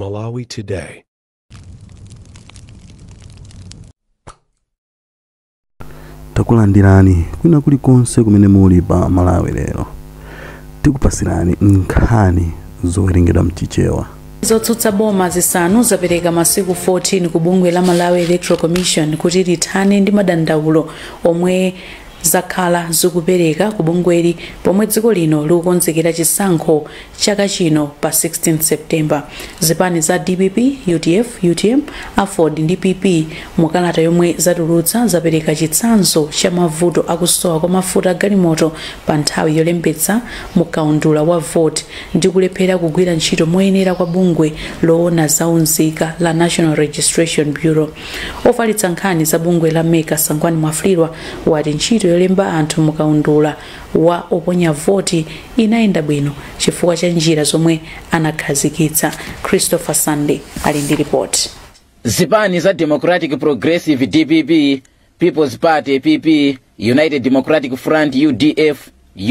Malawi Today. Takulandirani kwina kulikonse kumene muli pa Malawi Lero. Tikupasirani nkhani zowerengedwa mchichewa. Zotsutsa boma zisanu zapereka masiku 14 ku bungwe la Malawi Electoral Commission kuti lithane ndi madandaulo omwe zakhala zikupereka ku bungweli pomwe dziko lino likukonzekera chisankho chaka chino pa 16 September. Zipani za DPP, UDF, UTM, AFORD ndi PP mukalata yomwe zatulutsa zapereka chitsanzo cha mavuto akusowa kwa mafuta galimoto pa nthawi yolembetsa mukaundula wa vote ndi kulephera kugwira ntchito moyenera kwa bungwe loona zaunzika la National Registration Bureau. Ofalitsa nkhani za bungwe la MEC Sangwani Mwafulirwa wati ntchito yolemba anthu mukaundula wa oponya voti inayenda bwino chifukwa cha njira zomwe anakhazikitsa. Christopher Sunday ali ndi ripoti. Zipani za Democratic Progressive DPP, People's Party PP, United Democratic Front UDF,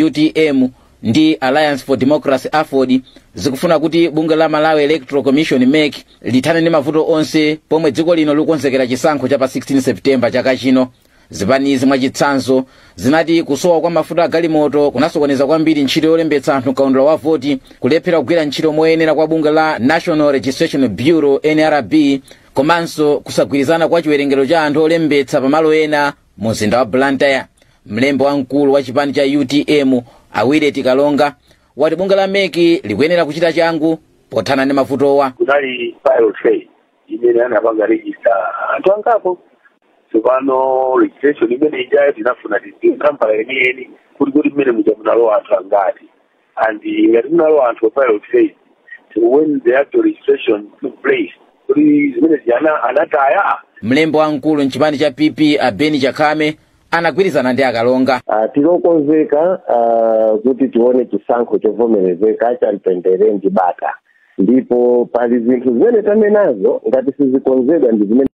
UTM ndi Alliance for Democracy AFORD zikufuna kuti bungwe la Malawi Electoral Commission MEC lithane ndi mavuto onse pomwe dziko lino likukonzekera chisankho cha pa 16 September chaka chino. Zipanizi mwachitsanzo zinati kusowa kwa mafuta agalimoto kunasokoneza kwambiri ntchito yolembetsa anthu mkaundula wa voti, kulephera kugwira ntchito moyenera kwa bungwe la National Registration Bureau NRB, komanso kusagwirizana kwa chiwerengero cha anthu olembetsa pamalo ena mu mzinda wa Blantyre. Mlembi wamkulu wa chipani cha UTM Awile Tikalonga wati bungwe la MEC likuyenera kuchita changu pothana ndi mavutowa. Kunali pilot phase imene anapanga register anthu angapo. Tsopano registration imene ijayo tinafuna tidziwe nambala yeniyeni kuti mmene muja munalowa anthu angati, and ngati munalowa anthu pa pilot phase, when the actual registration took place, kuti zimene ziyana anataya. Mlembi wamkulu mchipani cha PP Abeni Chakhame anagwirizana ndi Akalonga. Tinokonzeka kuti tione chisankho chovomerezeka cha mtendere ndi bata, ndipo pali zinthu zimene tanenazo ngati sizikonzedwa ndi zimene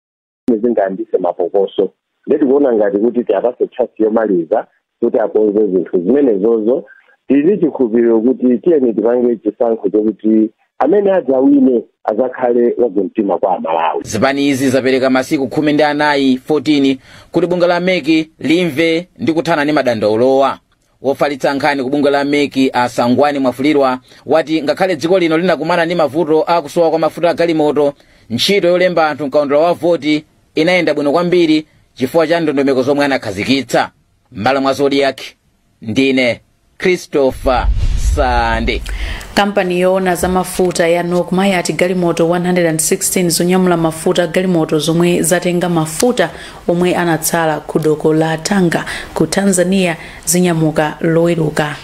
zingayambise mapokoso. Ndetikuona ngati kuti tiapase chance yomaliza kuti akonze zinthu zimenezozo. Tili chikhulupiriro kuti tiyeni tipange chisankho chokuti amene adzawine azakhale wakumtima kwa Malawi. Zipani izi zapereka masiku 14 14 kuti bungwe la MEC limve ndi kuthana ndi madandaulowa. Wofalitsa nkhani ku bungwe la MEC Asangwani Mwafulirwa wati ngakhale dziko lino linakumana ndi mavuto akusowa kwa mafuta agalimoto, ntchito yolemba anthu mkaundula wa voti inayenda bwino kwambiri chifukwa cha ndondomeko zomwe anakhazikitsa. M'malo mwa Zodiac, ndine Christopher Sande. Kampani yoona za mafuta ya NOCMA yati galimoto 116 zonyamula mafuta galimoto zomwe zatenga mafuta omwe anatsala ku doko la Tanga ku Tanzania zinyamuka loweruka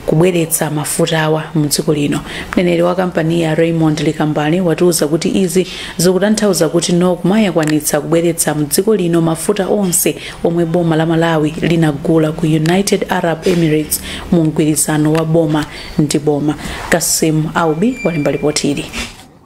kubweretsa mafuta awa mdziko lino. Mneneri wa kampani ya Raymond Likambale watiuza kuti izi zikutanthauza kuti NOCMA yakwanitsa kubweretsa mdziko lino mafuta onse omwe boma la Malawi linagula ku United Arab Emirates mu mgwirizano wa boma ndi boma. Kasim Aubi walemba ripoti ili.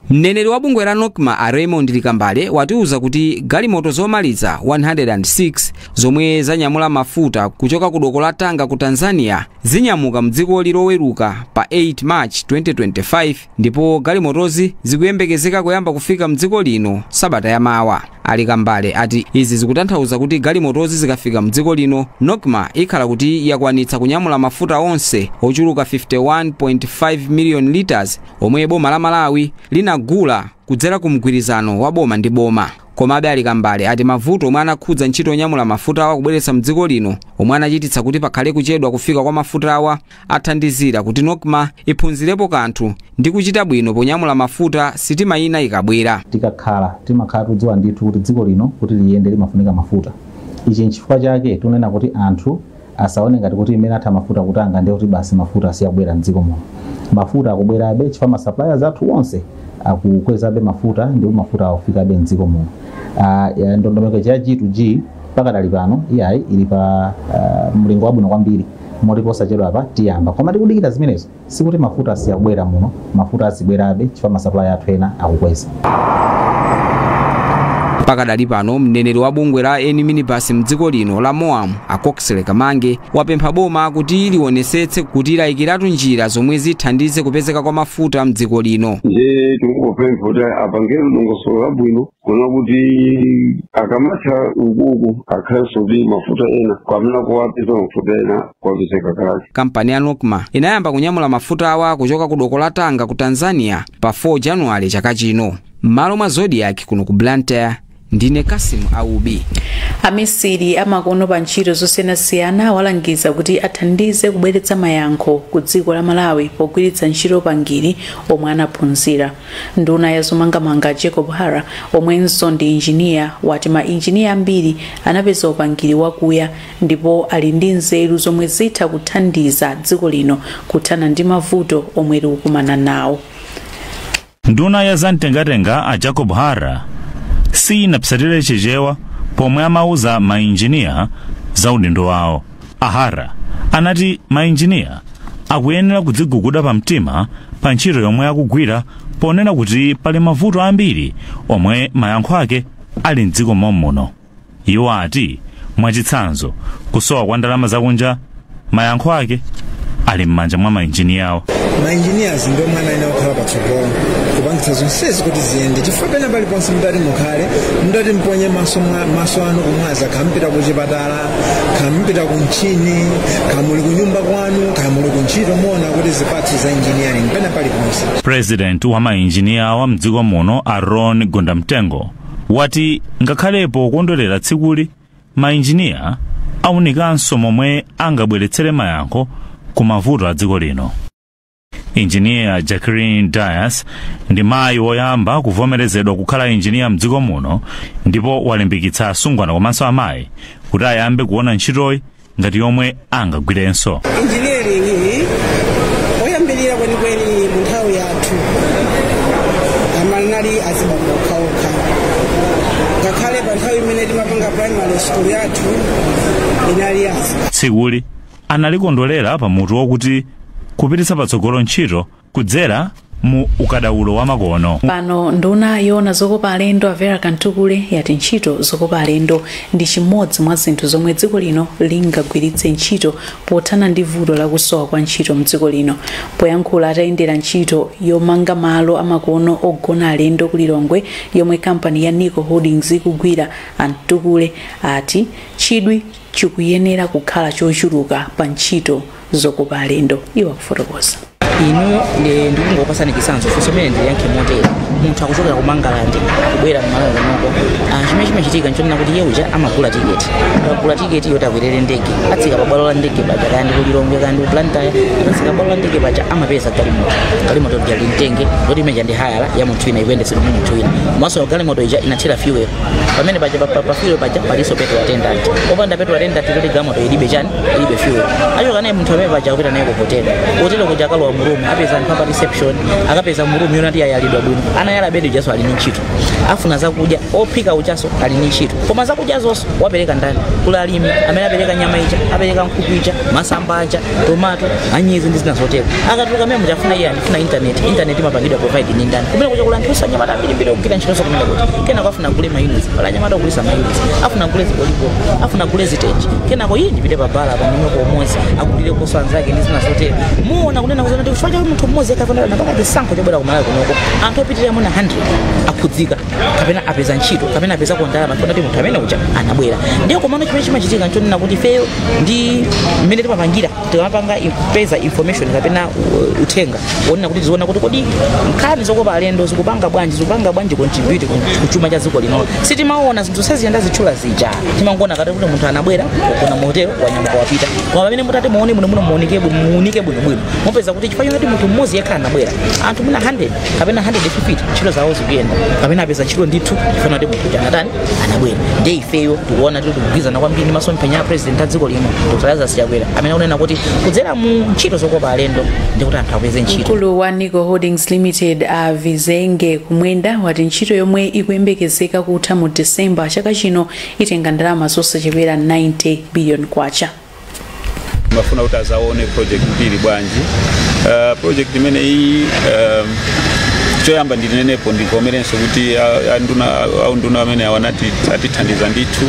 Mneneri wa bungwe la NOCMA a Raymond Likambale watiuza kuti galimoto zomaliza 106 zomwe zanyamula mafuta kuchoka ku doko la Tanga ku Tanzania zinyamuka mdziko loweruka pa 8 March 2025, ndipo galimotozi zikuyembekezeka kuyamba kufika mdziko lino sabata yamawa. Alikambale ati izi zikutanthauza kuti galimotozi zikafika mdziko lino NOCMA ikhala kuti yakwanitsa kunyamula mafuta onse ochuluka 51.5 million liters omwe boma la Malawi linagula kudzera ku mgwirizano wa boma ndi boma. Komabe Alikambale ati mavuto omwe anakhudza ntchito yonyamula mafuta awa kubweretsa mdziko lino omwe anachititsa kuti pakhale kuchedwa kufika kwa mafuta awa athandizira kuti NOCMA iphunzirepo kanthu ndi kuchita bwino ponyamula mafuta sitima ina ikabwera. Tikakhala timakhala tudziwa ndithu kuti dziko lino kuti liyende limafunika mafuta. Ichi nchifukwa chake tunena kuti anthu asaone ngati kuti imene atha mafuta kutanga ndiye kuti basi mafuta asiyabwera mdziko muno. Mafuta akubwerabe chifukwa ma suppliers athu onse akukwezabe mafuta ndipo mafuta akufikabe mdziko muno. Ndondomeko ya G2G pakadali pano iyayi ili pa mlingo wabwino kwambiri moti posachedwa apa tiyamba. Koma tikudikira zimenezo sikuti mafuta asiyabwera muno, mafuta azibwerabe chifukwa ma supplier athu ena akukweza. Pakadali pano mneneri wa bungwe la eni minibus mdziko lino la MOAM, a Coxley Kamange, wapempha boma kuti liwonesetse kuti layikiratu njira zomwe zithandize kupezeka kwa mafuta mdziko lino. Nje tikungopempha kuti apangire dongosolo labwino kuna kuti akamatha ukuku akhalenso ndi mafuta ena kwamene kuwapeza mafuta ena kuwapezeka kale. Kampani ya NOCMA inayamba kunyamula mafuta awa kuchoka ku doko la Tanga ku Tanzania pa 4 Januwale chaka chino. M'malo mwa Zodiac kuno ku Blantyre, ndine Kasim Aubi. Amisiri amakono pa ntchito zosiyanasiyana walangiza kuti athandize kubweretsa mayankho ku dziko la Malawi pogwiritsa ntchito upangiri omwe anaphunzira. Nduna ya zomangamanga Jacob Hara, omwenso ndi injiniya, wati ma injiniya ambiri anapeza upangiri wakuya ndipo ali ndi nzeru zomwe zitha kuthandiza dziko lino kuthana ndi mavuto omwe likukumana nawo. Nduna ya zamtengatenga a Jacob Hara sinapsatire Chichewa pomwe amauza mainjiniya za udindo wawo. Ahara anati mainjiniya akuyenera kudziguguda pamtima pa ntchito yomwe akugwira, ponena kuti pali mavuto ambiri omwe mayankho ake ali mdziko mommuno. Iwo ati mwachitsanzo kusowa kwa ndalama zakunja, mayankho ake ali m'manja mwa mainjiniyawo. Mainjiniyazi ndi omwe anayenera kukhala patsogolo kupangitsa zonsezi kuti ziyende, chifukwa pena paliponse mutati mukhale, mutati mponye maso anu kumwaza, khampita ku chipatala, khampita ku mchini, khamuli ku nyumba kwanu, khamuli ku ntchito, muona kuti zipatso za engineering pena paliponse. President wa mainjiniya wa mdziko muno Aaron Gondamtengo wati ngakhalepo kukondwerera tsikuli, mainjiniya aunikanso momwe angabweretsere mayankho ku mavuto a dziko lino. Injiniya Jacqueline Dias ndi mayi woyamba kuvomerezedwa kukhala injiniya mdziko muno, ndipo walimbikitsa asungwana komanso amayi kuti ayambe kuona ntchitoyi ngati yomwe angagwirenso. Engineering iyi oyambirira kwenikweni mu nthawi yathu amanali azibambo okhaokha, ngakhale pa nthawi imene timapanga primary school yathu inali azibambo. Tsikuli analikondwerera pamutu wokuti kupititsa patsogolo ntchito kudzera mu ukadaulo wa makono. Pano nduna yoona zokopa alendo a Vera Kantukule yati ntchito zokopa alendo ndi chimodzi mwa zinthu zomwe dziko lino lingagwiritse ntchito pothana ndi vuto lakusowa kwa ntchito mdziko lino. Poyankhula atayendera ntchito yomanga malo amakono ogona alendo ku Lilongwe yomwe kampani ya Nico Holdings ikugwira, Antukule ati chidwi chikuyenera kukhala chochuluka pa ntchito zokopa alendo. Iwo akufotokoza. Inu ndikungopasani chitsanzo, funso limene ndiyankhe motere: munthu akuchokera ku Mangalande kubwera m'Malawi kunoko, chimene chimachitika nchonena kuti iye uja amagula tiketi. Akagula tiketi yoti akwerere ndege, atsika pa bwalo la ndege paja, kaya ndi ku Lilongwe, kaya ndi ku Blantyre. Akatsika bwalo la ndege paja amapeza galimoto. Galimoto lija limtenge loti imeja ndi hayala ya munthu wina, ikuyendetsedwa ndi munthu wina. Komanso galimoto ija inathira fuel pamene paja. Pa fuel paja palinso petrol attendant. Opanda petrol attendant kuti galimoto ilibe chani? Ilibe fuel. Achoka naye munthu amene paja akupita naye ku hotel. Hotel kuja akalowa mu room, apeza anthu apa reception. Akapeza mu room yonati yayalidwa bwino, anayala bedi ujaso ali ndi ntchito. Afuna zakudya, ophika ujaso ali ndi ntchito. Koma zakudya zonso wapereka ndani? Kula alimi amene apereka nyama ija, apereka nkhuku ija, masamba aja, tomato, anyezi ndi zina zotero. Akatuluka mmene muchafuna iye andifuna internet. Internet imapangidwa provide ndi ndani? Kumene kuja kula anthu osanyamata ambirimbiri kugwira ntchitonso kumene kuti kenako afuna gule ma units, pala anyamata ogulisa ma units. Afuna gule ziboliboli, afuna gule zitenji, kenako iyi ndipite pa bala pa nimwe komozi agulire koso anzake ndi zina zotero. Muona kunena kuzona kuti chifukwa chakuti munthu mmodzi yekha napaka chisankho chobwera ku Malawi kunoko, anthu opitirira muna 100 akhudzika kapena apeza ntchito kapena apeza ndalama chifukwa kuti munthu amene uja anabwera. Ndiye komano chimene chimachitika nchonena kuti ifeyo ndi mmene timapangira, tikamapanga kupeza information kapena uthenga wonena kuti tiziona kuti kodi nkhani zokopa alendo zikupanga bwanji contribute ku chuma cha dziko lino, sitimaona zinthu seziyenda zitchula zija. Timangoona kati kuti munthu anabwera kugona mu hotel, wanyamuka, wapita. Koma pamene mutati muone muno muno, muoneke muunike bwinobwino, mupeza kuti chifukwa choti munthu mmodzi yekha anabwera, anthu muna 100 kapena 150 ntchito zawo zikuyenda kapena apeza ntchito ndithu chifukwa kuti munthu uja anatani? Anabwera. Ndiye ifeyo tikuona tili tikugwirizana kwambiri ndi masomphenya a president a dziko lino, Dr Lazarus Chakwera, amene akunena kuti kudzera mu ntchito zokopa alendo ndi kuti anthu apeze ntchito. Mkulu wa Nico Holdings Limited a Vizenge Kumwenda wati ntchito yomwe ikuyembekezeka kutha mu December chaka chino itenga ndalama zosachepera 90 billion kwacha. Mafuna kuti azaone project ili bwanji. Project imene iyi Choyamba ndinenepo ndivomerenso kuti anduna au nduna amene awanati atithandiza ndithu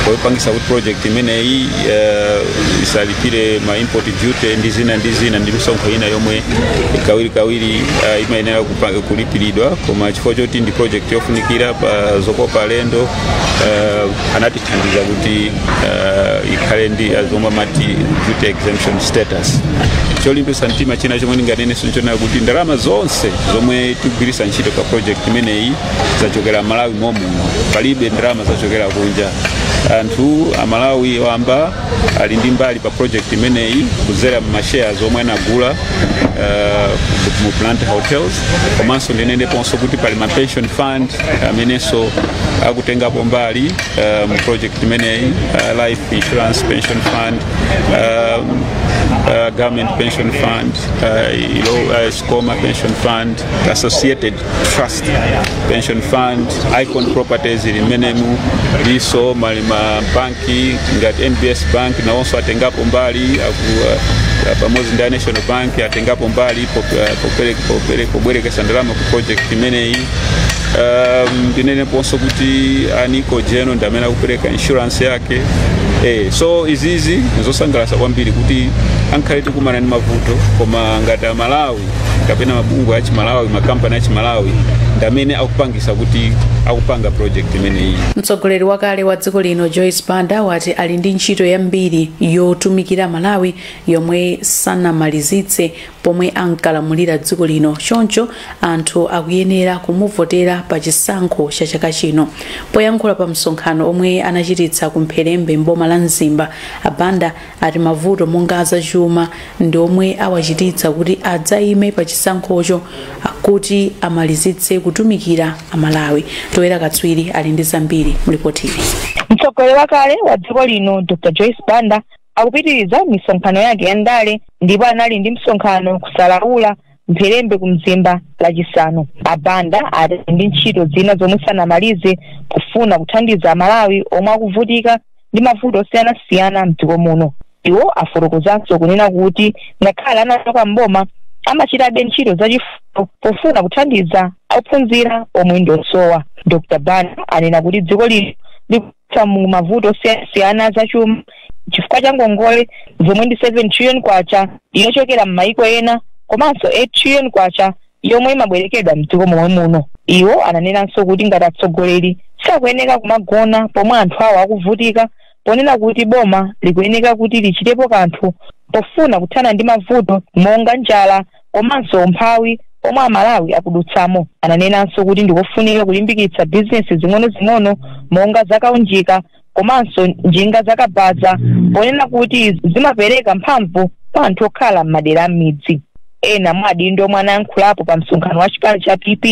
poyipangisa kuti project imeneyi isalipire ma import duty ndi zina ndi zina ndi misonkho ina yomwe kawiri kawiri imayenera kulipiridwa, koma chifukwa choti ndi project yofunikira pa zokopa alendo, anatithandiza kuti ikhale ndi zomwe amati duty exemption status. Cholimbisa mtima china chomwe ndinganenenso nchonena kuti ndalama zonse zomwe tikugwiritsa ntchito pa project imeneyi zachokera Malawi momuno, palibe ndalama zachokera kunja. Anthu Amalawi wamba ali ndi mbali pa project imeneyi kudzera mashares omwe anagula mu Blantyre Hotels. Komanso ndineneponso kuti pali ma pension fund amenenso akutengapo mbali mu project imeneyi, Life Insurance Pension Fund, Government Pension Fund, Scoma Pension Fund, Associated Trust Pension Fund, Icon Properties ili mmenemu, liso mali mabanki ngati NBS Bank nawonso atengapo mbali pamodzi ndi a National Bank atengapo mbali pobwerekesa ndalama ku project imeneyi. Ndineneponso kuti a Nico General ndi amene akupereka insurance yake. So izizi nzosangalatsa kwambiri kuti ankhale tikumana ndi mavuto, koma ngati Amalawi kapena mabungwe achimalawi, makampani achimalawi ndi amene akupangisa kuti akupanga project imeneyi. Mtsogoleri wakale wa dziko lino Joyce Banda wati ali ndi ntchito yambiri yotumikira Malawi yomwe sanamalizitse pomwe ankalamulira dziko lino, choncho anthu akuyenera kumuvotera pa chisankho cha chaka chino. Poyankhula pa msonkhano omwe anachititsa ku Mpherembe mboma la Mzimba, Abanda ati mavuto monga azachuma ndi omwe awachititsa kuti adzayime pa chisankhocho kuti amalizitse kutumikira Amalawi. Toyera Katswiri ali ndi zambiri mlipotili. Mtsogoleri wakale wa dziko lino Dr Joyce Banda akupitiriza misonkhano yake ya ndale ndipo anali ndi msonkhano kuSalaula, Mpherembe ku Mzimba Lachisanu. Abanda ati ndi ntchito zina zomwe sanamalize kufuna kuthandiza Amalawi omwe akuvutika ndi mavuto osiyanasiyana mdziko muno. Iwo afotokozanso kunena kuti ngakhale anachoka mboma, amachitabe ntchito zachifundo pofuna kuthandiza ophunzira omwe ndi osowa. Dr Banda anena kuti dziko lino likupita mu mavuto osiyanasiyana zachuma chifukwa cha ngongole zomwe ndi 7 trillion kwacha yochokera m'mayiko ena komanso 8 trillion kwacha yomwe imabwerekedwa mdziko momwe muno. Iwo ananenanso kuti ngati atsogoleri sakuyeneka kumagona pomwe anthu awo akuvutika, ponena kuti boma likuyeneka kuti lichitepo kanthu pofuna kuthana ndi mavuto monga njala komanso umphawi omwe Amalawi akudutsamo. Ananenanso kuti ndikofunika kulimbikitsa bizinesi zing'ono-zing'ono monga zakaunjika komanso njinga zakabaza, ponena kuti zimapereka mphamvu kwa anthu okhala m'madera am'midzi. Ena mwa adindo omwe anayankhulapo pa msonkhano wa chipani cha PP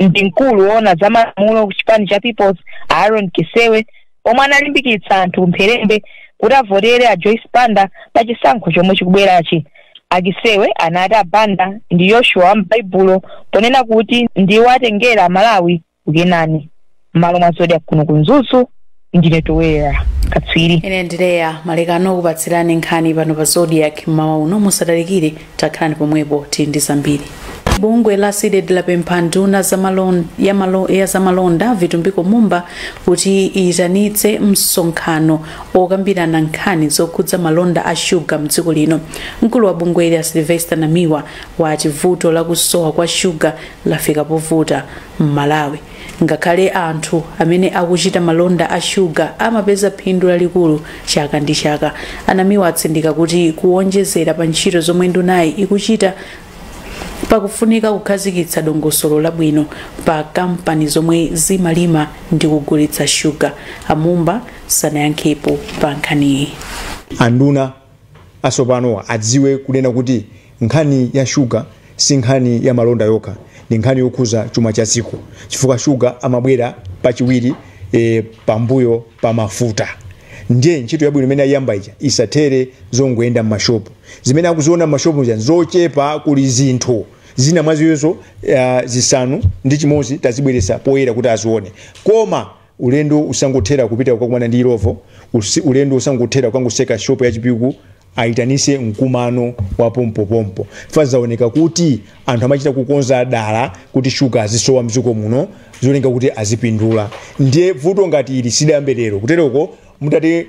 ndi mkulu woona za malamulo ku chipani cha Peoples, Aaron Kisewe, omwe analimbikitsa anthu kuMpherembe kuti avotere a Joyce Banda pa chisankho chomwe chikubwerachi. Akisewe anati Abanda ndi Yoshua wa m'Baibulo, ponena kuti ndiwo atengera Amalawi kuKenani. M'malo mwa Zodiak kuno ku Mzuzu, ndine Towera Katswiri. Ine ndileya Malekano kupatsirani nkhani pano pa Zodiak mmawa uno. Musatalikire, takhalani pomwepo, tili ndi zambiri. Bungwe la CDEDI lapempha nduna ya zamalonda Vitumbiko Mumba kuti iyitanitse msonkhano okambirana nkhani zokhudza malonda a shuga mdziko lino. Mkulu wa bungweli a Sylvester Namiwa wati vuto lakusowa kwa shuga lafika povuta m'Malawi, ngakhale anthu amene akuchita malonda a shuga amapeza phindu lalikulu chaka ndi chaka. Anamiwa atsindika kuti kuwonjezera pa ntchito zomwe ndunayi ikuchita, pakufunika kukhazikitsa dongosolo labwino pa kampani zomwe zimalima ndi kugulitsa shuga. Amumba sanayankhepo pa nkhaniyi. Anduna asopanowa adziwe kunena kuti nkhani ya shuga si nkhani ya malonda yokha, ndi nkhani yokhuza chuma cha dziko, chifukwa shuga amabwera pachiwiri pambuyo pa mafuta. Ndiye ntchito yabwino imene ayamba ija isathere zongoyenda m'mashopu. Zimene akuziona m'mashopu zija zochepa, kuli zinthu zina mwaziyozo 6 tazibweretsa poyera kuti azione. Koma ulendo usangothera kupita kukakumana ndi Illovo, ulendo usangothera kukangoseka shopu ya Chipiku. Ayitanise mkumano wa pompopompo. Zaoneka kuti anthu amachita kukonza dala kuti shuga azisowa mdziko muno, zolinga kuti azipindula. Ndiye vuto ngati ili sidayambe lero. Kuteroko mutati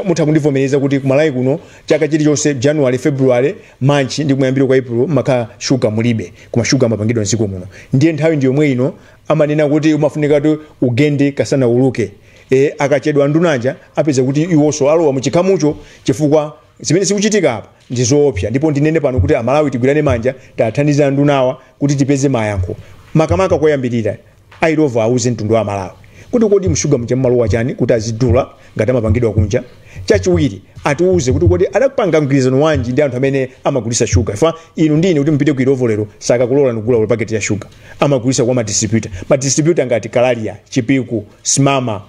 mutha kundivomereza kuti kumalawi kuno chaka chilichonse January, February, March ndi kuyambira kwa April makhala shuga mulibe, koma shuga amapangidwa mdziko muno. Ndiye nthawi ndi yomwe ino amanena kuti umafunika kuti ugende kasana uluke. Akachedwa ndunanja apeza kuti iwonso alowa muchikhamucho, chifukwa zimene zikuchitika apa ndi zoopsa. Ndipo ndinene pano kuti Amalawi tigwirane manja, tathandiza ndunawa kuti tipeze mayankho. Makamaka koyambirira, a Illovo auze mtundu wa Malawi kuti kodi mshuga muja mmalowa chani kuti azidula ngati amapangidwa kunja. Chachiwiri, atiuze kuti kodi adapanga mgwirizano wanji ndi anthu amene amagulisa shuga. Fa inu ndine kuti mpite ku Illovo lero sakakulola nigula paketi ya shuga, amagulisa kwa madistributor. Madistributor ngati Kalaria, Chipiku, Simama,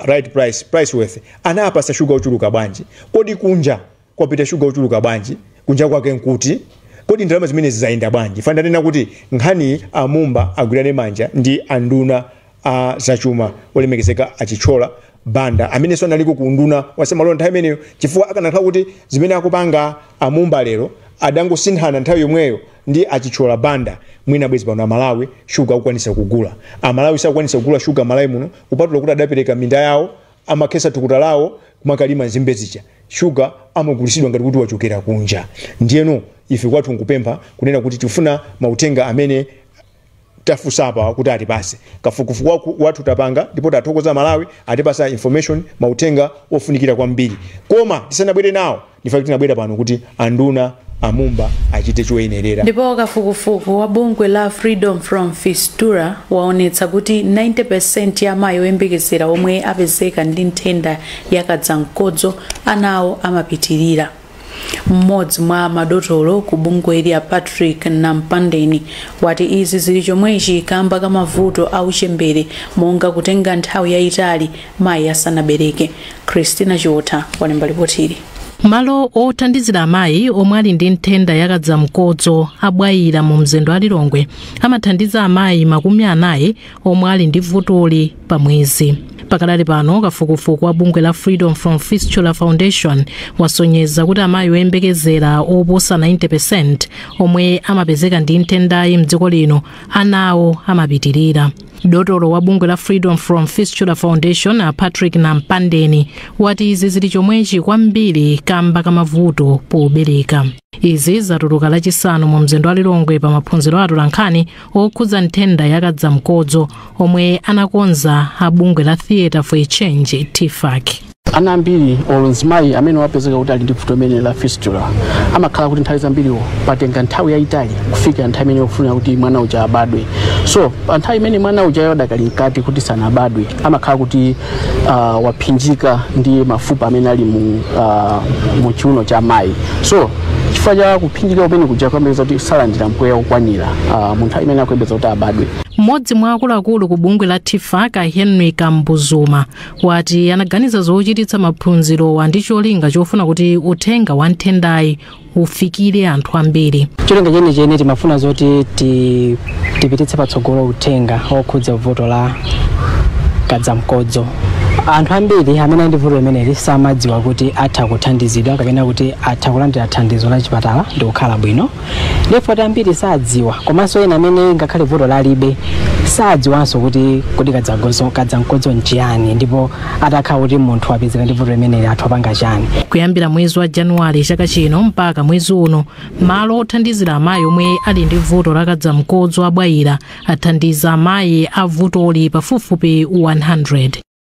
Right Price, Priceworth, anapasa shuga ochuluka bwanji? Kodi kunja kwapita shuga ochuluka bwanji? Kunja kwake nkuti? Kodi ndalama zimene zizayenda bwanji? Fa ndanena kuti nkhani amumba agwirane manja ndi anduna a zachuma olemekezeka Achichola Banda, amene analiko ku nduna wasemalonda nthawi imeneyo, chifukwa akanakhala kuti zimene akupanga amumba lero adangosinthana nthawi yomweyo ndi Achichola Banda, mwina bwezi pano Amalawi shuga akukwanisa kugula. Amalawi sakukwanisa kugula shuga Malawi muno, kupatula kuti adapereka minda yawo, amakhesa tukuta lawo kumakalima nzimbe zija. Shuga amagulisidwa ngati kuti wachokera kunja. Ndiyeno ife kwathu nkupempha kunena kuti tifuna mautenga amene tafunsapa kuti atipase. Kafukufuku wathu tapanga ndipo tathokoza Malawi atipasa information, mautenga ofunikira kwambiri, koma tisanabwere nawo ndifa tinabwera pano kuti anduna amumba achite choyenerera. Ndipo kafukufuku wa bungwe la Freedom from Fistula waonetsa kuti 90% ya amayi oyembekezera omwe apezeka ndi nthenda yakadzamkodzo anawo amapitirira. Mmodzi mwa madotolo ku bungweli a Patrick Nampandeni wati izi zili chomwechi kamba ka mavuto a uchembere, monga kutenga nthawi yayitali mayi asanabereke. Christina Chiotha walemba ripotili. Malo othandizira amayi omwe ali ndi nthenda yakadzamkodzo abwayira mu mzinda wa Lilongwe amathandiza amayi 40 omwe ali ndi vutoli pa mwezi. Pakadali pano, kafukufuku wa bungwe la Freedom from Fistula Foundation wasonyeza kuti amayi oyembekezera oposa 90% omwe amapezeka ndi nthendayi mdziko lino anawo amapitirira. Dotolo wa bungwe la Freedom from Fistula Foundation a Patrick Nampandeni wati izi zili chomwechi kwambiri kamba kamavuto pobereka. Izi zatuluka Lachisanu mu mzinda wa Lilongwe pa maphunziro atolankhani okhudza nthenda yakadzamkodzo omwe anakonza a bungwe la Theatre for a Change, TFAC. Ana ambiri olo mzimayi amene wapezeka kuti ali ndi vuto imene la fistula amakhala kuti nthawi zambiriwo patenga nthawi yayitali kufika nthawi imene yofunira kuti mwana uja abadwe. So pa nthawi imene mwana uja adakali mkati kuti sanabadwe, amakhala kuti waphinjika ndi mafupa amene ali mu chiuno cha mayi. So chifukwa cha kuphinjika kumene kuja kuyembekeza kuti salandira mpweya wokwanira mu nthawi imene akuyembekeza kuti abadwe. Mmodzi mwa akuluakulu ku bungwe la TFAC Henry Kambuzuma wati anaganiza zochititsa maphunzirowa ndi cholinga chofuna kuti uthenga wa nthendayi ufikire anthu ambiri. Cholinga chenicheni timafuna zoti tipititse patsogolo uthenga okhudza vuto la kadzamkodzo. Anthu ambiri amene ali ndi vuto limeneli samadziwa kuti atha kuthandizidwa kapena kuti atha kulandira thandizo la chipatala ndi kukhala bwino, ndipo ambiri sadziwa. Komanso ena amene ngakhale vuto lalibe sadziwanso kuti kodi kadzamkodzo nchiyani, ndipo atakhala kuti munthu apezeka ndi vuto limeneli athu apanga chani. Kuyambira mwezi wa Januwale chaka chino mpaka mwezi uno, malo othandizira amayi omwe ali ndi vuto la kadzamkodzo abwayira athandiza amayi a vutoli pafupifupi 100.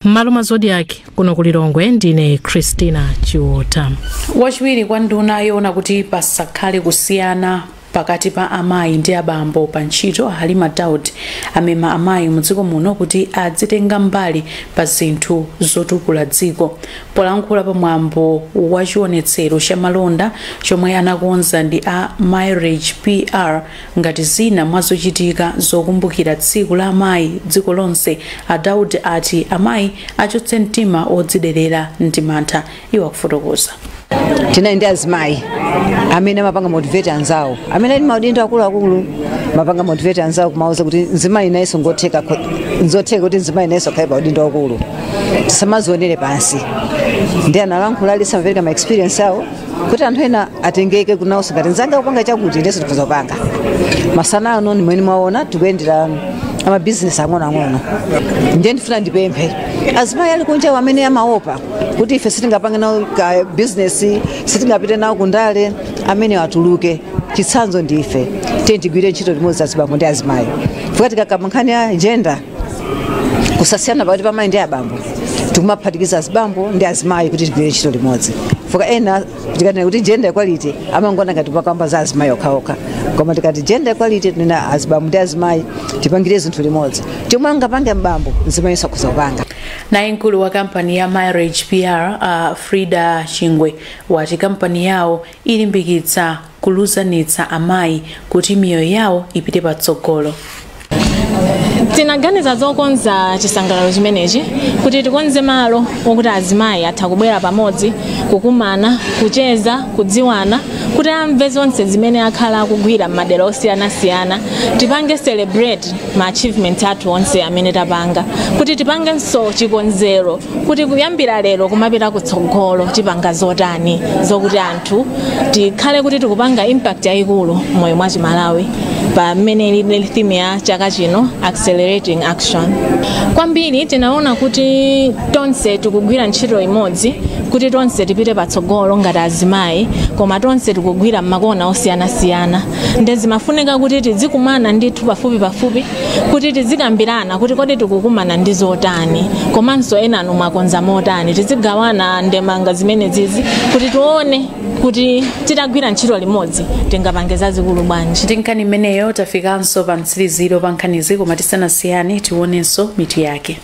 M'malo mwa Zodiak kuno ku Lilongwe, ndine Christina Chiota. Wachiwiri kwa nduna yoona kuti pasakhale kusiyana pakati pa amayi ndi abambo pa ntchito Halima Daud amema amayi mudziko muno kuti adzitenga mbali pa zinthu zotukula dziko. Polankhula pamwambo wa chionetsero cha malonda chomwe anakonza ndi a Mirage PR ngati zina mwa zochitika zokumbukira tsiku la amayi dziko lonse, a Daud ati amayi achotse mtima odziderera ndi mantha. Iwo akufotokoza. Tinali ndi azimayi amene amapanga motivate anzawo amene ali maudindo akuluakulu, mapanga motivate anzawo kumauza kuti mzimayi nayenso ngotheka, nzotheka kuti mzimayi nayenso akhale pa udindo wakulu, tisamazionere pansi. Ndi analankhula alisi amapereka ma experience awo kuti anthu ena atengeke kunawonso ngati nzanga kupanga chakuti, inenso tikhoza kupanga. Masana ano nimweni mwaona tikuyendera amabizinesi ang'onoang'ono. Ndiye ndifuna ndipemphe azimayi ali kunja amene amaopa kuti ife sitingapange nawo ka bizinesi, sitingapite nawo kundale, amene atuluke. Chitsanzo ndife. Tiye tigwire ntchito limodzi azibambo ndi azimayi, fuka tikakamba nkhani ya gender, kusasiyana pakati pa mayi ndi abambo, tikumaphatikiza azibambo ndi azimayi kuti tigwire ntchito limodzi. Fuka ena tikanena kuti gender equality amangona ngati pakamba za azimayi okhaokha, koma tikati gender equality tinena azibambo ndi azimayi, tipangire zinthu limodzi. Chomwe angapange mbambo, mzimayi sakhoza kupanga. Naye mkulu wa kampani ya Mirage PR, Frida Chingwe, wati kampani yawo ilimbikitsa kuluzanitsa amayi kuti miyoyo yawo ipite patsogolo. Tinaganiza zokonza chisangalalo chimenechi kuti tikonze malo wokuti azimayi atha kubwera pamodzi, kukumana, kucheza, kudziwana, kuti amve zonse zimene akhala akugwira m'madera osiyanasiyana. Tipange celebrate ma achievements athu onse amene tapanga, kuti tipangenso chikonzero kuti kuyambira lero kumapita kutsogolo tipanga zotani, zokuti anthu tikhale kuti tikupanga impact yayikulu m'moyo mwa Chimalawi, pamene ili theme ya chaka chino, Accelerating Action. Kwambiri tinaona kuti tonse tikugwira ntchito imodzi kuti tonse tipite patsogolo ngati azimayi, koma tonse tikugwira m'makona osiyanasiyana. Nde zimafunika kuti tizikumana ndithu pafupi pafupi kuti tizikambirana kuti kodi tikukumana ndi zotani, komanso enanu mwakonza motani. Tizigawana ndemanga zimene zizi kuti tione kuti titagwira ntchito limodzi tingapange zazikulu bwanji. Ndi nkhani imeneyo tafikanso pa mtsiriziro pa nkhanizi, koma tisanasiyane tionenso mitu yake.